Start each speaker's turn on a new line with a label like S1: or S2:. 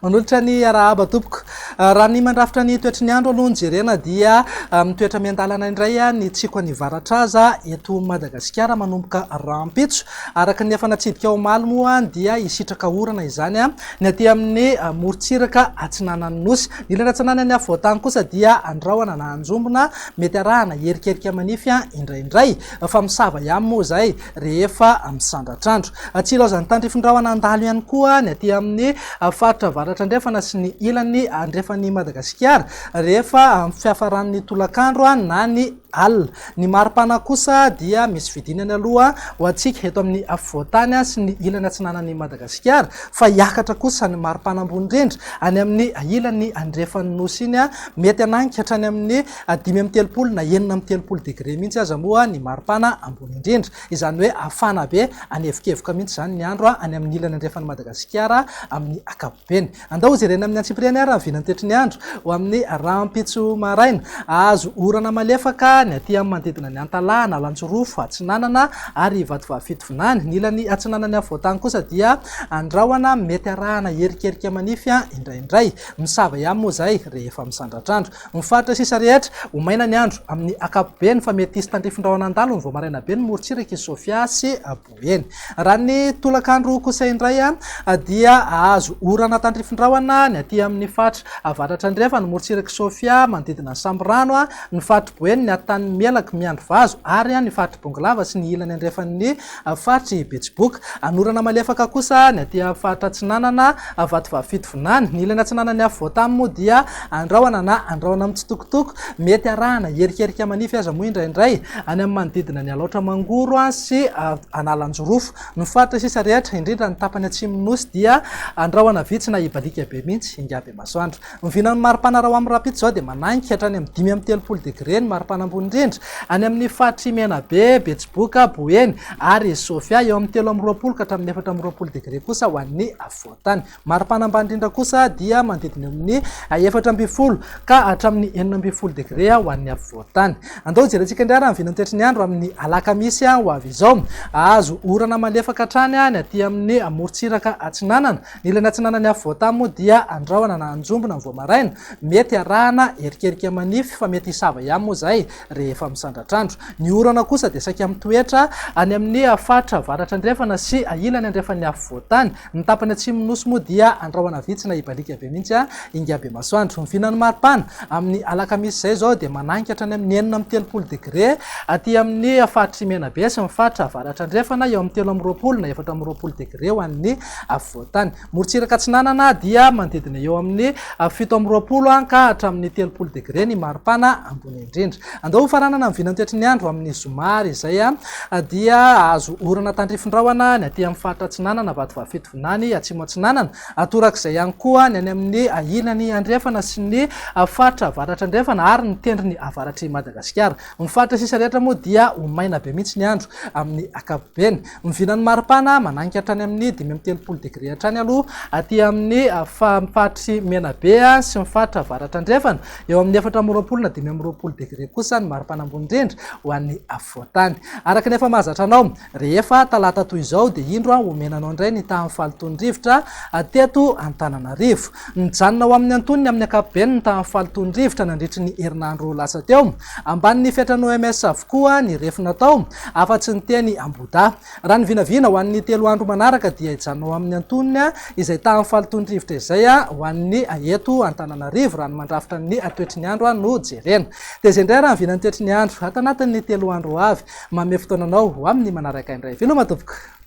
S1: Manolotra ny arahaba tompoko. Raha ny mandrafitra ny toetry ny andro aloha no jerena dia mitoetra miandalana indray ny tsiko any Varatraza eto Madagasikara manomboka rahampitso. Araka ny efa natsidika omaly moa dia hisitraka orana izany ny aty amin'ny morontsiraka atsinanan'ny Nosy. Ny ilany atsinanan'ny afovoantany kosa dia andrahona na anjombona mety arahana erikerika manify indraindray fa misava ihany moa izay rehefa misandratr'andro. Tsy ilaozan'ny tandrifin-drahona handalo ihany koa ny aty amin'ny faritra avaratra andrefana sy ny ilany andrefan'i Madagasikara rehefa amin'ny fiafaran'ny tolakandro na ny alina. Ny maripana kosa dia misy fidinany aloha ho antsika eto amin'ny afovoantany sy ny ilany atsinanan'i Madagasikara fa hiakatra kosa ny maripana ambony indrindra any amin'ny ilany andrefan'ny Nosy iny, mety hananika hatrany amin'ny 35 na 36 degre mihitsy aza moa ny maripana ambony indrindra. Izany hoe hafana be hanevokevoka mihitsy izany ny andro any amin'ny ilany andrefan'i Madagasikara amin'ny ankapobeny. Andao hojerena amin'ny antsipiriany ary ny vinantetry ny andro ho amin'ny rahampitso maraina. Hahazo orana malefaka ny aty amin'ny manodidina ny Antalaha, Analanjirofo, Atsinanana ary Vatovavy Fitovinany. Ny ilany atsinanan'ny afovoantany kosa dia andrahona mety arahana erikerika manify indraindray. Misava ihany moa izay rehefa misandratr'andro. Ny faritra sisa rehetra, ho maina ny andro amin'ny ankapobeny fa mety hisy tandrifin-drahona handalo ny vao maraina be ny morontsirak'i Sofia sy Boeny. Raha ny tolakandro kosa indray dia hahazo orana tandrifin-drahona ny aty amin'ny faritra avaratra andrefana, ny morontsirak'i Sofia, manodidina ny Sambirano, ny faritr'i Boeny, ny atitan'i Melaky, Miandrivazo ary ny faritr'i Bongolava sy ny ilany andrefan'ny faritr'i Betsiboka. Hanorana malefaka kosa ny aty amin'ny faritra atsinanana, Vatovavy Fitovinany. Ny ilany atsinanan'ny afovoantany moa dia andrahona na andrahona mitsitokotoko, mety arahana hierikerika manify aza moa indraindray any amin'ny manodidina ny Alaotra Mangoro sy Analanjirofo. Ny faritra sisa rehetra, indrindra ny tapany atsimon'ny Nosy dia andrahona vitsy na hibaliaka be mihitsy ingahy Bemasoandro. Ny vinan'ny maripana raha ho amin'ny rahampitso izao dia manainga hatrany amin'ny 35 degre ny maripana ambony indrindra any amin'ny faritr'i Menabe, Betsiboka, Boeny ary Sofia. Eo amin'ny 23 ka hatramin'ny 24 degre kosa ho an'ny afovoan-tany. Maripana ambany indrindra kosa dia manodidina eo amin'ny 14 ka hatramin'ny 16 degre ho an'ny afovoan-tany. Andao hojerentsika indray ary ny vinantoetry ny andro amin'ny alakamisy ho avy izao. Hahazo orana malefaka hatrany ny aty amin'ny morontsiraka atsinanana. Ny ilany atsinanan'ny afovoantany moa dia andrahona na anjombona ny vao maraina, mety arahana erikerika manify fa mety hisava ihany moa izay rehefa misandratr'andro. Ny orana kosa dia saika mitoetra any amin'ny faritra avaratra andrefana sy ilany andrefan'ny afovoantany. Ny tapany atsimon'ny nosy moa dia andrahona vitsy na hibaliaka be mihitsy ingahy be masoandro. Ny vinan'ny maripana amin'ny alakamisy izay izao dia manainga hatrany amin'ny 36 degre aty amin'ny faritr'i Menabe sy ny faritra avaratra andrefana, eo amin'ny 23 na 24 degre ho an'ny afovoantany. Morontsiraka atsinanana dia manodidina eo amin'ny 27 ka hatramin'ny 30 degre ny maripana ambony indrindra. Andao hofaranana ny vinantoetry ny andro amin'ny zoma ary izay dia hahazo orana tandrifin-drahona ny aty amin'ny faritra atsinanana, Vatovavy Fitovinany, Atsimo Atsinanana. Torak'izay ihany koa ny any amin'ny ilany andrefana sy ny faritra avaratra andrefana ary ny tendrony avaratr'i Madagasikara. Ny faritra sisa rehetra moa dia ho maina be mihitsy ny andro amin'ny ankapobeny. Ny vinan'ny maripana mananika hatrany amin'ny 35 degre hatrany aloha aty amin'ny faritr'i Menabe sy ny faritra avaratra andrefana. Eo amin'ny 24 na 25 degre kosa ny maripana ambony indrindra ho an'ny afovoantany. Araka ny efa mahazatra anao, rehefa talata toy izao dia indro omena anao indray ny tahan'ny fahalotoan'ny rivotra teto Antananarivo. Nijanona ho amin'ny antonony amin'ny ankapobeny ny tahan'ny fahalotoan'ny rivotra nandritry ny herinandro lasa teo. Ambanin'ny fetran'ny OMS avokoa ny refy natao, afa-tsy ny teny Ambohidahy. Raha ny vinavina ho an'ny telo andro manaraka dia hijanona ho amin'ny antonony izay tahan'ny fahalotoan'ny rivotra izay ho an'ny eto Antananarivo raha ny mandrafitra ny toetry ny andro no jerena. Dia izay indray raha ny vinan'ny toetry ny andro ato anatin'ny telo andro ho avy. Manome fotoana anao ho amin'ny manaraka indray. Veloma tompoko!